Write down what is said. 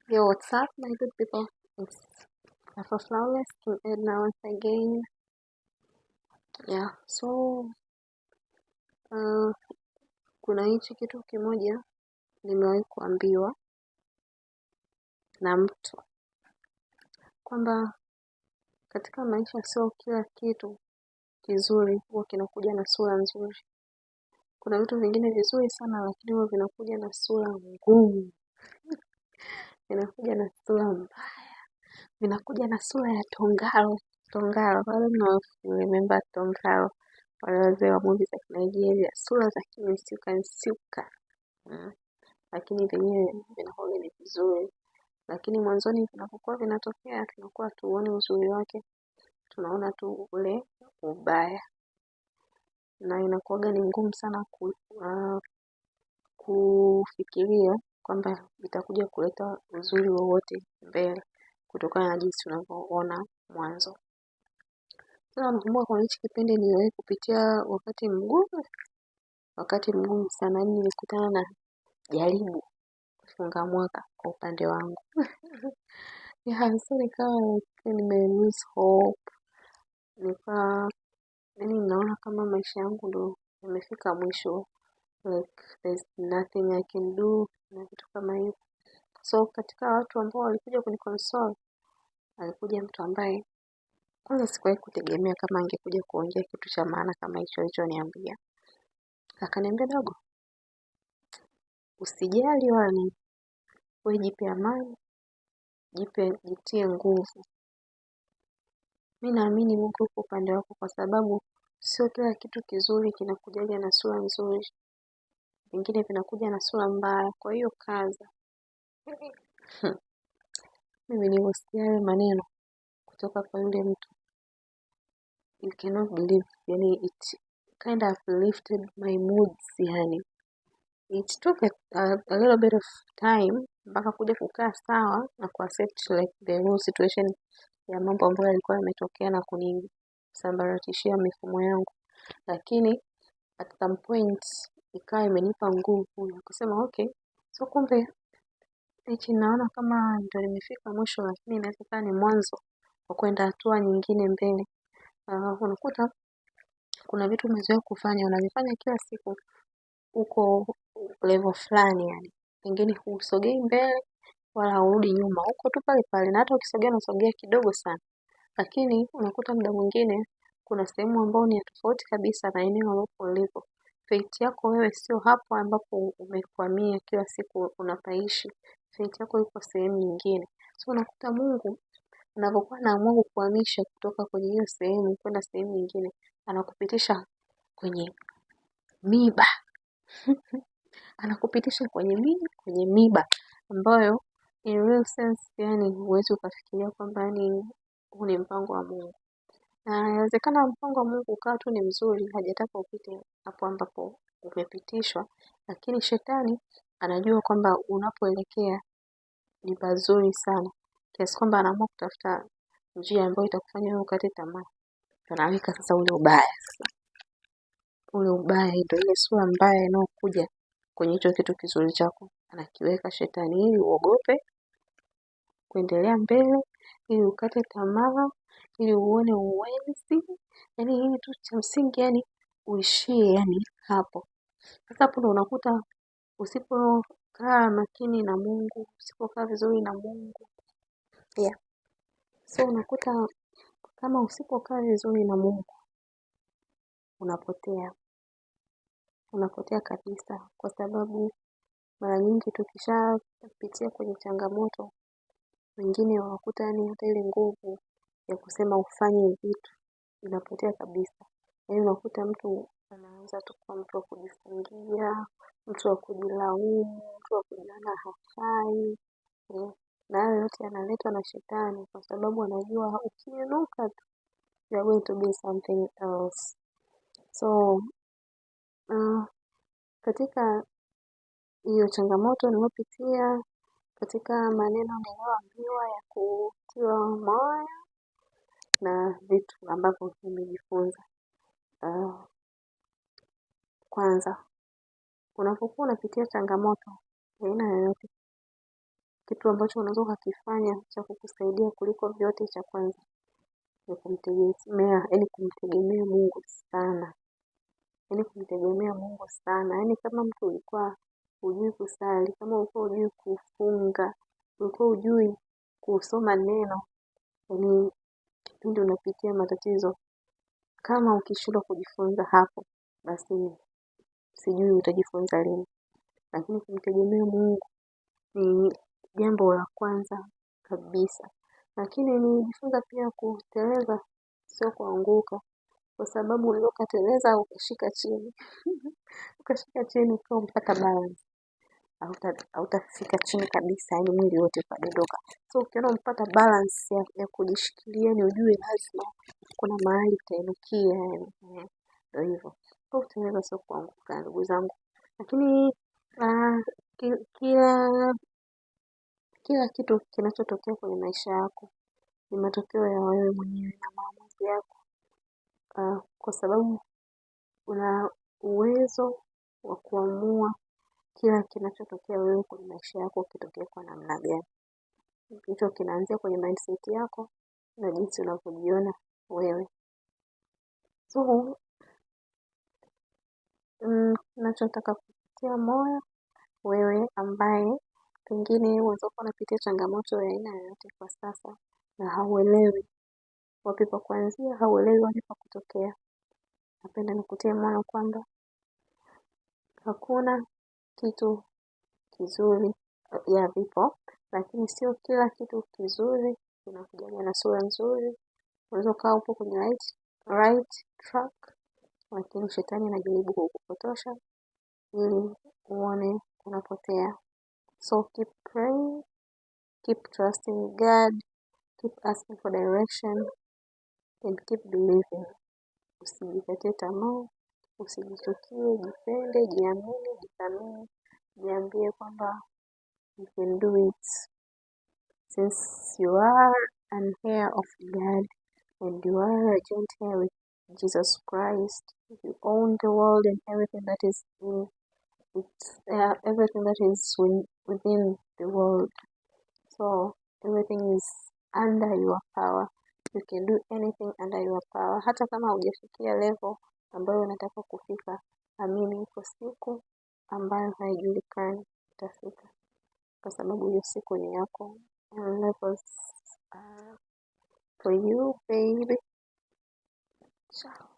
Yo, what's up, my good people? It's Afro Flawless King Edna once again. Yeah, so kuna hichi kitu kimoja nimewahi kuambiwa na mtu kwamba katika maisha sio kila kitu kizuri huwa kinakuja na sura nzuri. Kuna vitu vingine vizuri sana lakini huwa vinakuja na sura ngumu, vinakuja na sura mbaya, vinakuja na sura ya tongalo. Tongalo, I don't know if you remember tongalo, wale wazee wa movie za Nigeria, sura za kimsuka nsuka, lakini vyenyewe vinakuwa ni vizuri, lakini mwanzoni vinapokuwa vinatokea tunakuwa hatuoni uzuri wake, tunaona tu ule ubaya, na inakuwaga ni ngumu sana kufikiria kwamba itakuja kuleta uzuri wowote mbele kutokana na jinsi unavyoona mwanzo. Sasa nakumbuka kuna hichi kipindi niliwahi kupitia wakati mgumu sana, yaani nilikutana na jaribu kufunga mwaka kwa upande wangu. Yeah, so nikawa nime lose hope, nikawa yaani naona kama maisha yangu ndo yamefika mwisho, like there's nothing I can do na vitu kama hivyo. So katika watu ambao walikuja kuniconsole, alikuja mtu ambaye kwanza sikuwahi kutegemea kama angekuja kuongea kitu cha maana kama hicho alichoniambia. Akaniambia, dogo, usijali wala nini, wewe jipe amani, jitie nguvu. Mi naamini Mungu yuko upande wako, kwa sababu sio kila kitu kizuri kinakujaga na sura nzuri, vingine vinakuja na sura mbaya. Kwa hiyo kaza. Mimi niliposikia hayo maneno kutoka kwa yule mtu, you cannot believe, yani it kind of lifted my moods, yani it took a little bit of time mpaka kuja kukaa sawa na kuaccept like the whole situation ya mambo ambayo yalikuwa yametokea na kunisambaratishia mifumo yangu, lakini at some point ikawa imenipa nguvu ya kusema okay, so kumbe hichi naona kama ndo nimefika mwisho, lakini inaweza kuwa ni mwanzo wa kwenda hatua nyingine mbele. Unakuta kuna vitu umezoea kufanya, unavifanya kila siku, uko level fulani, yani pengine husogei mbele wala haurudi nyuma, uko tu pale pale, na hata ukisogea unasogea kidogo sana, lakini unakuta muda mwingine kuna sehemu ambayo ni ya tofauti kabisa na eneo ambapo ulipo. Fate yako wewe sio hapo ambapo umekwamia kila siku unapaishi, fate yako iko sehemu nyingine. So unakuta Mungu anapokuwa anaamua kukuhamisha kutoka kwenye hiyo sehemu kwenda sehemu nyingine, anakupitisha kwenye miba anakupitisha kwenye miba ambayo in real sense, yani huwezi ukafikiria kwamba yani huu ni mpango wa Mungu. Na inawezekana mpango wa Mungu ukawa tu ni mzuri, hajataka upite hapo ambapo umepitishwa, lakini shetani anajua kwamba unapoelekea ni pazuri sana, kiasi kwamba anaamua kutafuta njia ambayo itakufanya wewe ukate tamaa. Anaweka sasa ule ubaya, sasa ule ubaya ndio ile sura mbaya inayokuja kwenye hicho kitu kizuri chako, anakiweka shetani ili uogope kuendelea mbele, ili ukate tamaa, ili uone uwezi, yani ili tu cha msingi yani uishie yani hapo. Sasa hapo ndo unakuta usipokaa makini na Mungu, usipokaa vizuri na Mungu, yeah. So unakuta kama usipokaa vizuri na Mungu unapotea, unapotea kabisa, kwa sababu mara nyingi tukishapitia kwenye changamoto, wengine wakuta yani hata ile nguvu ya kusema ufanye vitu inapotea kabisa. Yaani unakuta mtu anaanza tu kuwa mtu wa kujifungia, mtu wa kujilaumu, mtu wa kujiona hafai, na hayo yote yanaletwa na shetani, kwa sababu anajua ukiinuka tu you are going to be something else. So katika hiyo changamoto niliyopitia, katika maneno niliyoambiwa ya kutiwa moyo na vitu ambavyo nimejifunza. Kwanza, unapokuwa unapitia changamoto ya aina yoyote, kitu Kitu ambacho unaweza ukakifanya cha kukusaidia kuliko vyote, cha kwanza ni kumtegemea, yani kumtegemea Mungu sana, yani kumtegemea Mungu sana. Yani kama mtu ulikuwa hujui kusali, kama ulikuwa hujui kufunga, ulikuwa hujui kusoma neno, yani kipindi unapitia matatizo, kama ukishindwa kujifunza hapo, basi sijui utajifunza lini. Lakini kumtegemea Mungu ni jambo la kwanza kabisa. Lakini nilijifunza pia kuteleza, sio kuanguka, kwa sababu unaweza ukateleza ukashika chini ukashika chini ukawa mpaka balance, hautafika chini kabisa, yani mwili wote ukadondoka. So ukiona umepata balance ya kujishikilia, ni ujue lazima kuna mahali utainukia, yani ndio hivyo. Kwa kuteleza sio kuanguka, ndugu zangu. Lakini kila kitu kinachotokea kwenye maisha yako ni matokeo ya wewe mwenyewe na maamuzi yako, kwa sababu una uwezo wa kuamua kila kinachotokea wewe kwenye maisha yako kitokee kwa namna gani. Hicho kinaanzia kwenye mindset yako na jinsi unavyojiona wewe. So nachotaka kukutia moyo wewe ambaye pengine unaweza kuwa unapitia changamoto ya aina yoyote kwa sasa na hauelewi wapi pa kuanzia, hauelewi wapi pa kutokea. Napenda nikutie moyo kwamba hakuna kitu kizuri ya vipo, lakini sio kila kitu kizuri kinakuja na sura nzuri. Unaweza ukawa upo kwenye right track, lakini shetani anajaribu kukupotosha ili uone unapotea. So keep praying, keep trusting God, keep asking for direction and keep believing. Usijikatie tamaa, usijichukie, jipende, jiamini, jithamini, jiambie kwamba you can do it since you are an heir of God and you are a joint heir with Jesus Christ. You own the world and everything that is in it, everything that is within the world. So everything is under your power. You can do anything under your power. Hata kama hujafikia level ambayo unataka kufika, amini iko siku ambayo haijulikani utafika, kwa sababu hiyo siku ni yako. And levels are for you baby. Ciao.